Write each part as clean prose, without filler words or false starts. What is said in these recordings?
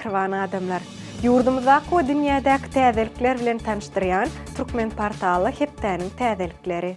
Mähriban adamlar! Ýurdumyzdaky we dünýädäki täzelikler bilen tanyşdyrýan Türkmenportally hepdäniň täzelikleri.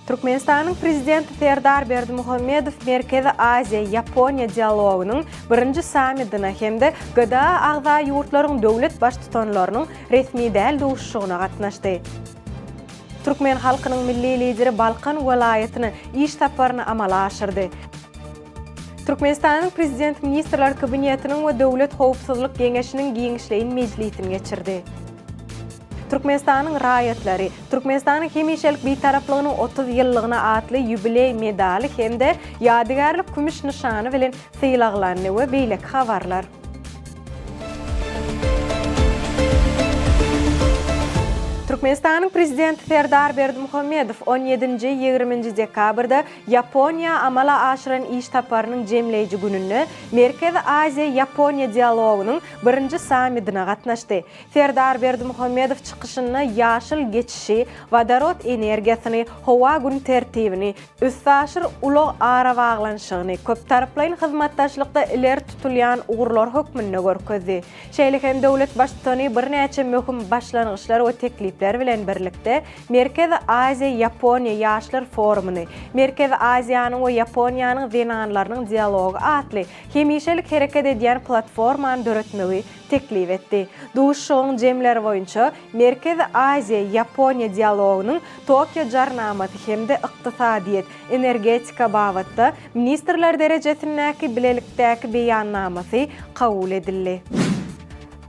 Türkmenistanyň Prezidenti Serdar Berdimuhamedow Merkezi Aziýa, Ýaponiýa dialogynyň birinji sammitine hem-de GDA agza ýurtlaryň döwlet Baştutanlarynyň resmi däl duşuşygyna gatnaşdy. Türkmen halkynyň Milli Lideri Balkan welaýatyna iş saparyny amala aşyrdy. Türkmenistanyň Prezidenti Ministrler Kabinetiniň we Döwlet howpsuzlyk geňeşiniň giňişleýin mejlisini geçirdi. Türkmenistanyň raýatlary Türkmenistanyň hemişelik Bitaraplygynyň 30 ýyllygyna atly ýubileý medaly hem-de ýadygärlik kümüş nyşany bilen sylaglandy we beýleki habarlar. Türkmenistanyň Prezidenti Serdar Berdimuhamedow on ýedinji, ýigriminji dekabrda Ýaponiýa amala aşyran iş saparynyň jemleýji gününde Merkezi Aziýa-Ýaponiýa dialogynyň birinji sammitine gatnaşdy. Serdar Berdimuhamedow çykyşynda ýaşyl geçişi, wodorod energiýasyny, howa gün tertibini, üstaşyr ulag arabaglanyşygyny köptaraplaýyn hyzmatdaşlykda ileri tutulýan ugurlar hökmünde görkezdi. Şeýle hem döwlet Baştutany birnäçe möhüm başlangyçlar we teklipler bilen birlikde, Merkezi Aziýa-Ýaponiýa ýaşlar forumyny, Merkezi Aziýanyň we Ýaponiýanyň zenanlarynyň dialogy atly hemişelik hereket edýän platformany döretmegi teklip etdi. Duşuşygyň jemleri boýunça Merkezi Aziýa, Ýaponiýa dialogynyň Tokio Jarnamasy hem-de ykdysadyýet, energetika babatda ministrler derejesindäki bilelikdäki beýannamasy kabul edildi.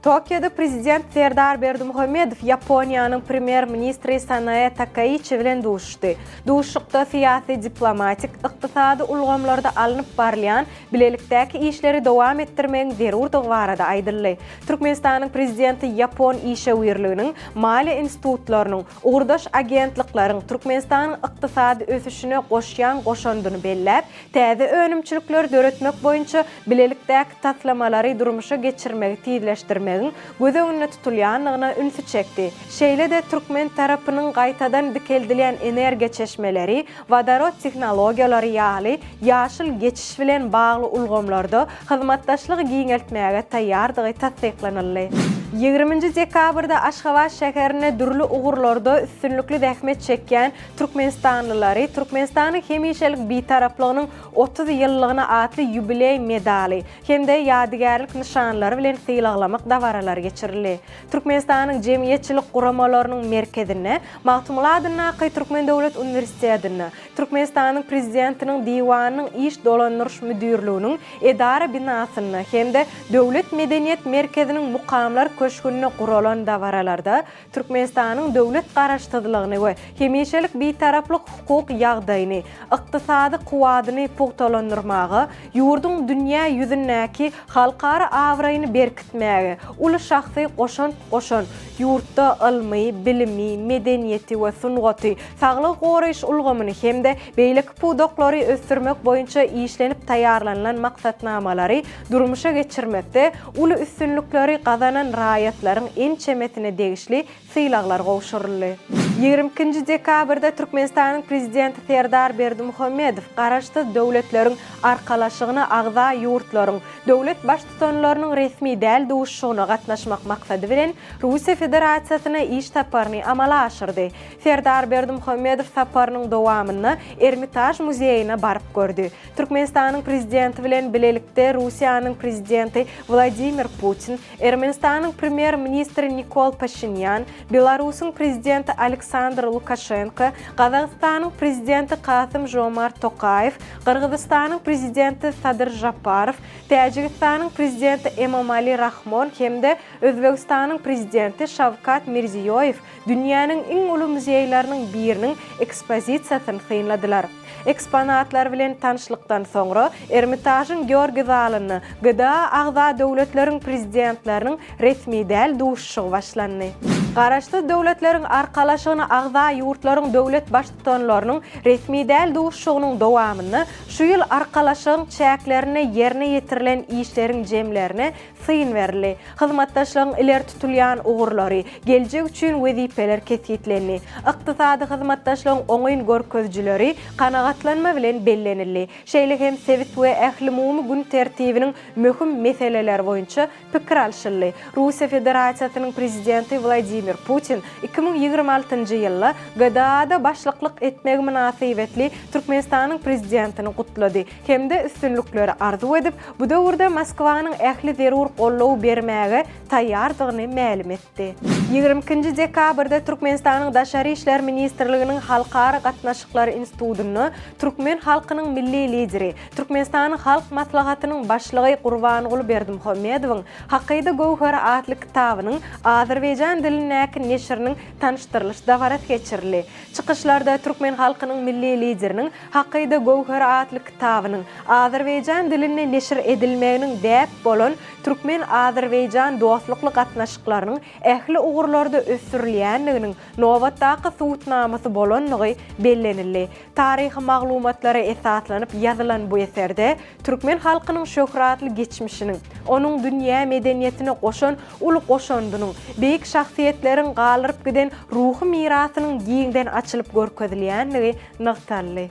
Tokioda Prezident Serdar Berdimuhamedow Ýaponiýanyň Premýer-ministri Sanae Takaiçi bilen duşuşdy. Duşuşykda syýasy-diplomatik, ykdysady ulgamlarda alnyp barylýan bilelikdäki işleri dowam etdirmegiň zerurdygy barada aýdyldy. Türkmenistanyň Prezidenti ýapon işewürliginiň, maliýe institutlarynyň, ugurdaş agentlikleriň Türkmenistanyň ykdysady ösüşine goşýan goşandyny belläp, täze önümçilikleri döretmek boýunça bilelikdäki taslamalary durmuşa geçirmegi tizleşdirmegiň göz öňünde tutulýandygyna ünsi çekdi. Şeýle-de türkmen tarapynyň gaýtadan dikeldilýän energiýa çeşmeleri, wodorod tehnologiýalary ýaly ýaşyl geçiş bilen bagly ulgamlarda hyzmatdaşlygy giňeltmäge taýýardygy tassyklanyldy. Ýigriminji dekabrda Aşgabat şäherinde dürli ugurlarda üstünlikli zähmet çekýän türkmenistanlylary Türkmenistanyň hemişelik Bitaraplygynyň 30 ýyllygyna atly ýubileý medaly hem-de ýadygärlik nyşanlary bilen sylaglamak dabaralary geçirildi. Türkmenistanyň Jemgyýetçilik guramalarynyň merkezinde Magtymguly adyndaky Türkmen döwlet uniwersitetinde, Türkmenistanyň Prezidentiniň Diwanynyň Iş dolandyryş müdirliginiň edara binasynda hem-de Döwlet medeniýet merkeziniň Mukamlar köşgünde guralan dabaralarda Türkmenistanyň döwlet Garaşsyzlygyny we hemişelik Bitaraplyk hukuk ýagdaýyny, ykdysady kuwwadyny pugtalandyrmaga, ýurduň dünýä ýüzündäki halkara abraýyny berkitmäge uly şahsy goşant goşan, ýurtda ylmy, bilimi, medeniýeti we sungaty, saglygy goraýyş ulgamyny hem-de beýleki pudaklary ösdürmek boýunça işlenip taýýarlanylan maksatnamalary durmuşa geçirmekde uly üstünlikleri gazanan raýatlaryň ençemesine degişli sylaglar gowşuryldy. 22-nji dekabrda Türkmenistanyň Prezidenti Serdar Berdimuhamedow Garaşsyz Döwletleriň Arkalaşygyna agza ýurtlaryň döwlet Baştutanlarynyň resmi däl duşuşygyna gatnaşmak maksady bilen Russiýa Federasiýasyna iş saparyny amala aşyrdy. Serdar Berdimuhamedow saparynyň dowamynda Ermitaž muzeýine baryp gördi. Türkmenistanyň Prezidenti bilen bilelikde Russiýanyň Prezidenti Wladimir Putin, Ermenistanyň Premýer-ministri Nikol Paşinýan, Belarusyň Prezidenti Aleksandr Lukaşenko, Gazagystanyň Prezidenti Kasym-Žomart Tokaýew, Gyrgyzystanyň Prezidenti Sadyr Žaparow, Täjigistanyň Prezidenti Emomali Rahmon hem-de Özbegistanyň Prezidenti Şawkat Mirziýoýew dünýäniň iň uly muzeýleriniň biriniň ekspozisiýasyny synladylar. Eksponatlar bilen tanyşlykdan soňra, Ermitažyň Georgiý zalynda GDA agza döwletleriň Prezidentleriniň resmi däl duşuşygy başlandy. Garaşsyz Döwletleriň Arkalaşygyna agza ýurtlaryň döwlet Baştutanlarynyň resmi däl duşuşygynyň dowamynda şu ýyl Arkalaşygyň çäklerinde ýerine ýetirilen işleriň jemlerine syn berildi. Hyzmatdaşlygyň ileri tutulýan ugurlary, geljek üçin wezipeler kesgitlendi. Ykdysady hyzmatdaşlygyň oňyn görkezijileri kanagatlanma bilen bellenildi. Şeýle hem sebit we ählumumy gün tertibiniň möhüm meseleleri boýunça pikir alşyldy. Russiýa Federasiýasynyň Prezidenti Wladimir Putin 2026-njy ýylda GDA-da başlyklyk etmegi mynasybetli Türkmenistanyň Prezidentini gutlady hem-de üstünlikleri arzuw edip, bu döwürde Moskwanyň ähli zerur goldawy bermäge taýýardygyny mälim etdi. 22-nji dekabrda Türkmenistanyň Daşary işler ministrliginiň Halkara gatnaşyklary institutynda türkmen halkynyň Milli Lideri, Türkmenistanyň Halk Maslahatynyň Başlygy Gurbanguly Berdimuhamedowyň Hakyda göwheri atly kitabynyň azerbaýjan dilindäki neşiriniň tanyşdyrylyş dabarasy geçirildi. Çykyşlarda türkmen halkynyň Milli Lideriniň Hakyda göwheri atly kitabynyň azerbaýjan dilinde neşir edilmeginiň däp bolan türkmen-azerbaýjan dostlukly gatnaşyklarynyň ähli ugurlarda ösdürilýändiginiň nobatdaky subutnamasy bolandygy bellenildi. Taryhy maglumatlara esaslanyp ýazylan bu eserde türkmen halkynyň şöhratly geçmişiniň, onuň dünýä medeniýetine goşan uly goşandynyň, beýik şahsyýetleriň galdyryp giden ruhy mirasynyň giňden açylyp görkezilýändigi nygtaldy.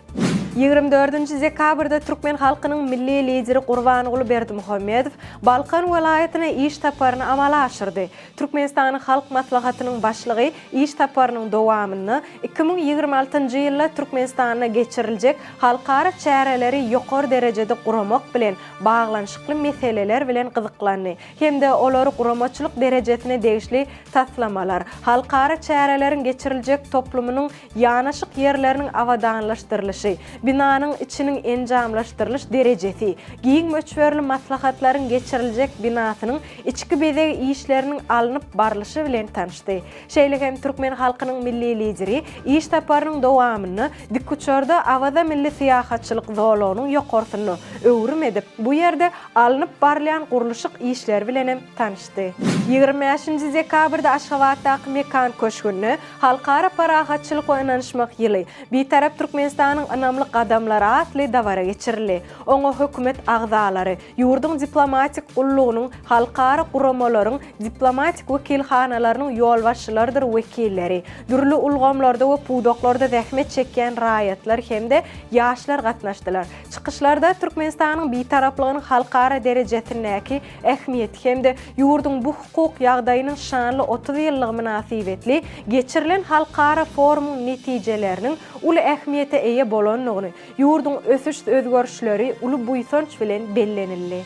Ýigrimi dördünji dekabrda türkmen halkynyň Milli Lideri Gurbanguly Berdimuhamedow Balkan welaýatyna iş saparyny amala aşyrdy. Türkmenistanyň Halk Maslahatynyň Başlygy iş saparynyň dowamynda 2026-njy ýylda Türkmenistanda geçiriljek halkara çäreleri ýokary derejede guramak bilen baglanyşykly meseleler bilen gyzyklandy hem-de olary guramaçylyk derejesine degişli taslamalar, halkara çäreleriň geçiriljek toplumynyň ýanaşyk ýerleriniň abadanlaşdyrylyşy, binanyň içiniň enjamlaşdyrylyş derejesi, giň möçberli maslahatlaryň geçiriljek binasynyň içki bezeg işleriniň alnyp barlyşy bilen tanyşdy. Şeýle hem türkmen halkynyň Milli Lideri iş saparynyň dowamynda dikuçarda Awaza milli syýahatçylyk zolagynyň ýokarsynda öwrüm edip, bu ýerde alnyp barylýan gurluşyk işleri bilen hem tanyşdy. 25-nji dekabrda Aşgabatdaky Mekan köşgünde Halkara parahatçylyk we ynanyşmak ýyly, Bitarap Türkmenistanyň ynamly gadamlary atly dabara geçirildi. Oňa hökümet agzalary, ýurduň diplomatik gullugynyň, halkara guramalaryň diplomatik wekilhanalarynyň ýolbaşçylarydyr wekilleri, dürli ulgamlarda we pudaklarda zähmet çekýän raýatlar hem-de ýaşlar gatnaşdylar. Çykyşlarda Türkmenistanyň Bitaraplygynyň halkara derejesindäki ähmiýeti hem-de ýurduň bu hukuk ýagdaýynyň şanly 30 ýyllygy mynasybetli geçirilen halkara forumyň netijeleriniň uly ähmiýete eýe bolandygyny, ýurduň ösüş-özgerişleri uly buýsanç bilen bellenildi.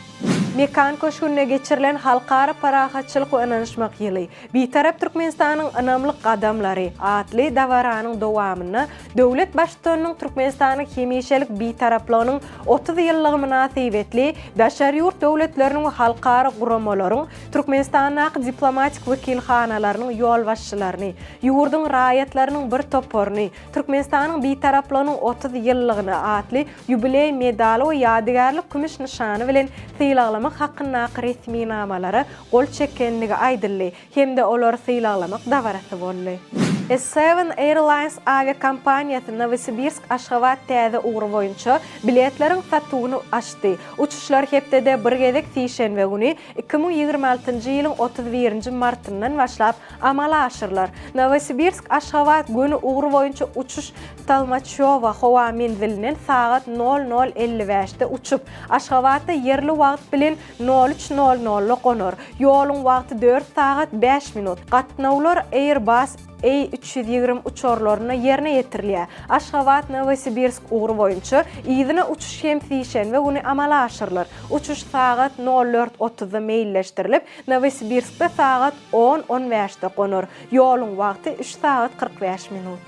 Mekan köşgünde geçirilen Halkara parahatçylyk we ynanyşmak ýyly, Bitarap Türkmenistanyň ynamly gadamlary atly dabaranyň dowamynda döwlet Baştutanynyň Türkmenistanyň hemişelik Bitaraplygynyň 30 ýyllygy mynasybetli daşary ýurt döwletleriniň we halkara guramalaryň Türkmenistandaky diplomatik wekilhanalarynyň ýolbaşçylaryny, ýurduň raýatlarynyň bir toparyny Türkmenistanyň Bitaraplygynyň 30 ýyllygyna atly ýubileý medaly we ýadygärlik kümüş nyşany bilen sylaglamak hakyndaky resminamalara gol çekenligi aýdyldy hem-de olary sylaglamak dabarasy boldy. S-Seven Airlines awiakompaniýasy Nowosibirsk-Aşgabat täze ugry boýunça biletleriň satuwyny açdy. Uçuşlar hepdede bir gezek sişenbe güni, 2026-njy ýylyň 31-nji martyndan başlap amala aşyrylar. Nowosibirsk-Aşgabat göni ugry boýunça uçuş Tolmaçýowa howa menzilinden sagat nol nol 55-de uçup, Aşgabatda ýerli wagt bilen nol üç nol nolda gonar. Ýoluň wagty dört sagat bäş minut. Gatnawlar Airbus A 320 uçarlarynda ýerine ýetirilýär. Aşgabat, Nowosibirsk ugry boýunça yzyna uçuş hem sişenbe güni amala aşyrylar. Uçuş sagat nol dört otuzda meýilleşdirilip, Nowosibirskde sagat on on bäşde gonar. Ýoluň wagty üç sagat 45 minut.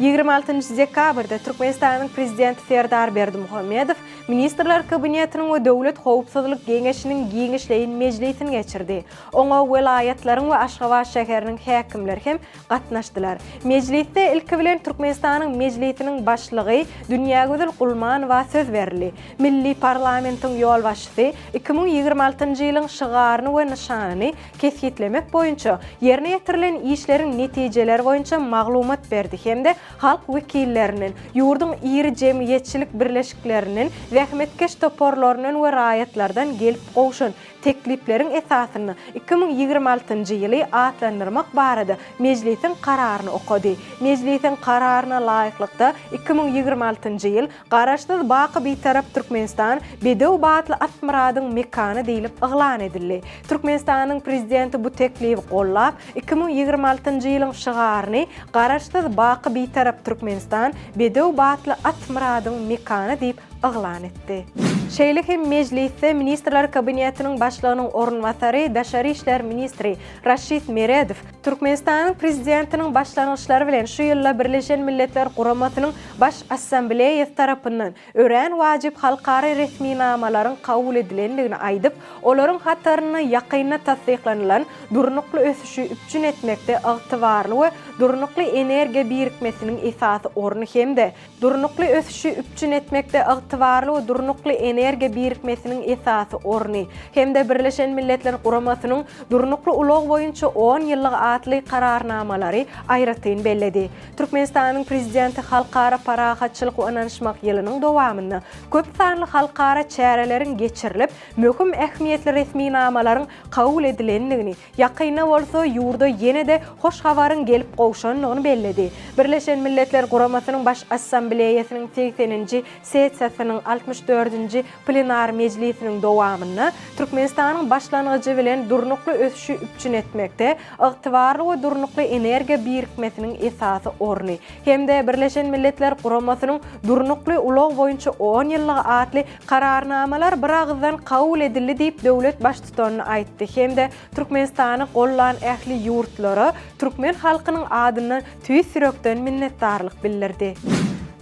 26 dekabrda Türkmenistanyň Prezidenti Serdar Berdimuhamedow Ministrler Kabinetiniň we Döwlet howpsuzlyk geňeşiniň giňişleýin mejlisini geçirdi. Oňa welaýatlaryň we Aşgabat şäheriniň häkimleri hem gatnaşdylar. Mejlisde ilki bilen Türkmenistanyň Mejlisiniň Başlygy Dünýägözel Gulmanowa söz berildi. Milli parlamentiň ýolbaşçysy 2026-njy ýylyň şygaryny we nyşanyny kesgitlemek boýunça ýerine ýetirilen işleriň netijeleri boýunça maglumat berdi hem-de halk wekillerinden, ýurduň iri jemgyýetçilik birleşiklerinden, zähmetkeş toparlaryndan we raýatlardan gelip gowşan teklipleriň esasynda 2026-njy ýyly atlandyrmak barada Mejlisiň Kararyny okady. Mejlisiň Kararyna laýyklykda, 2026-njy ýyl Garaşsyz, baky Bitarap Türkmenistan bedew batly at-myradyň mekany diýlip yglan edildi. Türkmenistanyň Prezidenti bu teklibi gollap, 2026-njy ýylyň şygaryny Garaşsyz, baky Bitarap Türkmenistan bedew batly at-myradyň mekany diýip yglan etdi. Şeýle hem mejlisde Ministrler Kabinetiniň Başlygynyň orunbasary, daşary işler ministri Raşid Meredow Türkmenistanyň Prezidentiniň başlangyçlary bilen şu ýylda Birleşen Milletler Guramasynyň Baş Assambleýasy tarapyndan örän wajyp halkara resminamalaryň kabul edilendigini aýdyp, olaryň hatarynda ýakynda tassyklanylan Durnukly ösüşi üpjün etmekde ygtybarly we durnukly energiýa birikmesiniň esasy orny hem-de Durnukly ösüşi üpjün etmekde ygtybarly we durnukly energiýa birikmesiniň esasy orny hem-de Birleşen Milletler Guramasynyň Durnukly ulag boýunça on ýyllygy atly Kararnamalary aýratyn belledi. Türkmenistanyň Prezidenti Halkara parahatçylyk we ynanyşmak ýylynyň dowamynda köp sanly halkara çäreleriň geçirilip, möhüm ähmiýetli resminamalaryň kabul edilendigini, ýakynda bolsa ýurda ýene-de hoş habaryň gelip gowşandygyny belledi. Birleşen Milletler Guramasynyň Baş Assambleýasynyň segseninji sessiýasynyň altmyş dördünji plenar mejlisiniň dowamynda Türkmenistanyň başlangyjy bilen durnukly ösüşi üpjün etmekde ygtybarly we durnukly energiýa birikmesiniň esasy orny hem-de Birleşen Milletler Guramasynyň Durnukly ulag boýunça on ýyllygy atly Kararnamalar biragyzdan kabul edildi diýip, döwlet Baştutany aýtdy hem-de Türkmenistany gollan ähli ýurtlara türkmen halkynyň adyndan tüýs ýürekden minnetdarlyk bildirdi.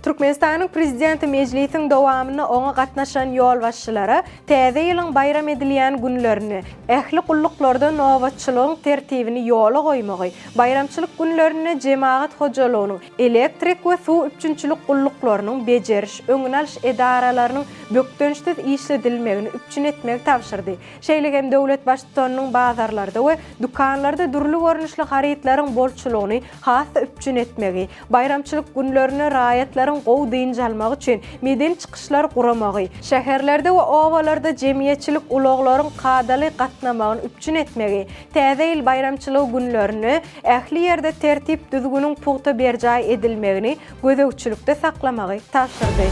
Türkmenistanyň Prezidenti mejlisiň dowamynda oňa gatnaşan ýolbaşçylara Täze ýylyň baýram edilýän günlerinde ähli gulluklarda nobatçylygyň tertibini ýola goýmagy, baýramçylyk günlerinde jemagat hojalygynyň, elektrik we suw üpjünçilik gulluklarynyň bejeriş, öňüni alyş edaralarynyň bökdençsiz işledilmegini üpjün etmegi tabşyrdy. Şeýle hem döwlet Baştutanynyň bazarlarda we dükanlarda dürli görnüşli harytlaryň bolçulygyny has-da üpjün etmegi, baýramçylyk günlerinde raýatlaryň gowy dynç almagy üçin medeni çykyşlar guramagy, şäherlerde we obalarda jemgyýetçilik ulaglaryň kadaly gatnamagyny üpjün etmegi, Täze ýyl baýramçylygy günlerinde ähli ýerde tertip-düzgüniň pugta berjaý edilmegini gözegçilikde saklamagy tabşyrdy.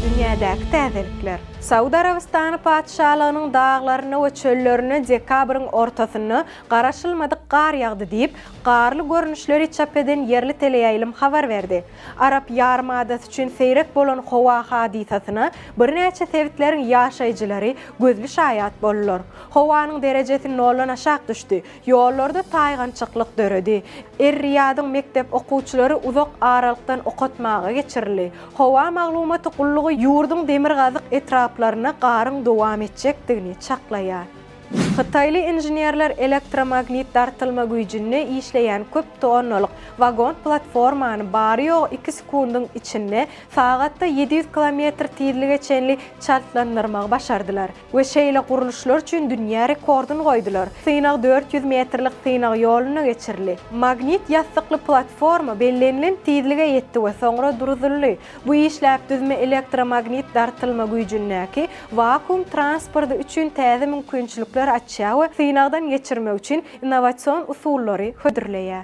Dünýädäki täzelikler. Saud Arabystany Patyşalygynyň daglarynda we çöllerinde dekabryň ortasynda garaşylmadyk gar ýagdy diýip, garly görnüşleri çap eden ýerli teleýaýlym habar berdi. Arap ýarymadasy üçin seýrek bolan howa hadysasyna birnäçe sebitleriň ýaşaýjylary gözli şaýat boldular. Howanyň derejesi noldan aşak düşdi. Ýollarda taýgançyklyk döredi. Er-Riýadyň mekdep okuwçylary uzak aralykdan okatmaga geçirildi. Howa maglumaty gullugy ýurduň demirgazyk etraplarynda garyň dowam etjekdigini çaklaýar. Hytaýly inženerler elektromagnit dartylma güýjünde işleýän köp tonnalyk wagon-platformany bary-ýogy iki sekundyň içinde sagatda 700 kilometr tizlige çenli çaltlandyrmagy başardylar. We şeýle gurluşlar üçin dünýä rekordyny goýdular. Synag 400 metrlik synag ýolunda geçirildi. Magnit ýassykly platforma bellenilen tizlige ýetdi we soňra duruzyldy. Bu işläp düzme elektromagnit dartylma güýjündäki wakuum transporty üçin täze mümkinçilikler açýar we synagdan geçirmek üçin innowasion usullary hödürleýär.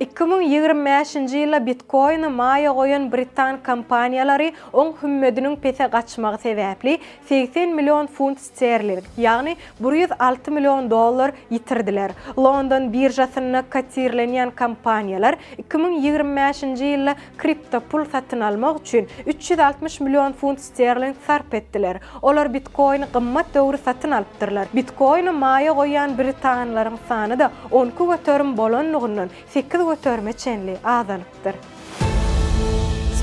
2025-nji ýylda bitkoine maýa goýan britan kompaniýalary oň hümmediniň pese gaçmagy sebäpli 80 million funt sterling, ýagny 106 million dollar ýitirdiler. London biržasynda kotirlenýän kompaniýalar 2025-nji ýylda kriptopul satyn almak üçin 360 million funt sterling sarp etdiler. Olar bitkoini gymmat döwri satyn alypdyrlar. Bitkoine maýa goýýan britanlaryň sany-da 12 göterim bolanlygyndan 8 göterime çenli azalypdyr.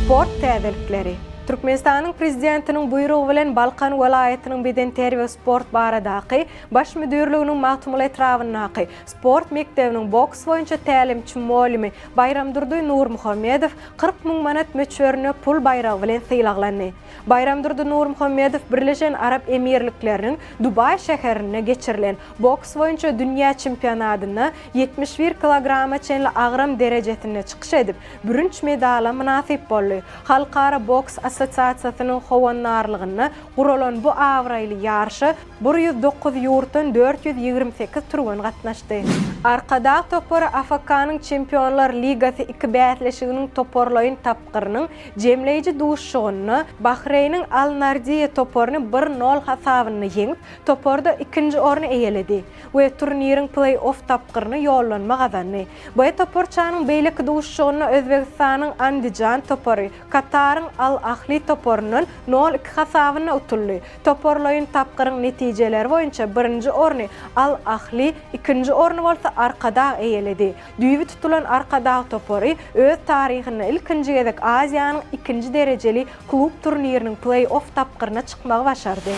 Sport täzelikleri. Türkmenistanyň Prezidentiniň buýrugy bilen Balkan welaýatynyň bedenterbiýe-sport baradaky Baş müdirliginiň Magtymguly etrabyndaky sport mekdebiniň boks boýunça tälimçi mugallymy Baýramdurdy Nurmuhammedow 40 müň manat möçberinde pul baýragy bilen sylaglandy. Baýramdurdy Nurmuhammedow Birleşen Arap Emirlikleriniň Dubaý şäherinde geçirilen boks boýunça dünýä çempionatynda 71 kilograma çenli agram derejesinde çykyş edip, bürünç medala mynasyp boldy. Halkara boks assosiasiýasynyň howandarlygynda guralan bu abraýly ýaryşa 109 ýurtdan 428 türgen gatnaşdy. Arkadag topary AFK-nyň Çempionlar ligasy iki bäsleşiginiň toparlaýyn tapgyrynyň jemleýji duşuşygynda Bahreýniň Al-Nardiýa toparyny bir nol hasabynda ýeňip, toparda ikinji orny eýeledi we turniriň pleý-off tapgyryna ýollanma gazandy. B toparçanyň beýleki duşuşygynda Özbegistanyň Andijan topary Kataryň Al-Ahli toparyndan nol iki hasabynda utuldy. Toparlaýyn tapgyryň netijeleri boýunça birinji orny Al-Ahli, ikinji orny bolsa Arkadag eýeledi. Düýbi tutulan Arkadag topary öz taryhynda ilkinji gezek Aziýanyň ikinji derejeli klub turniriniň pleý-off tapgyryna çykmagy başardy.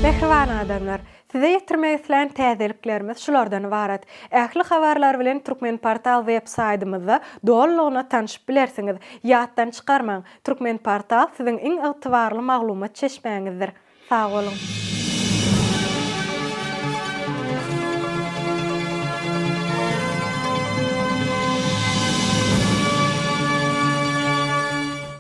Mähriban adamlar! Size ýetirmek islän täzeliklerimiz şulardan ybarat. Ähli habarlar bilen Turkmenportal web saýdymyzda dolulygyna tanşyp bilersiňiz. Ýatdan çykarmaň, Turkmenportal siziň iň ygtybarly maglumat çeşmäňizdir. Sag boluň!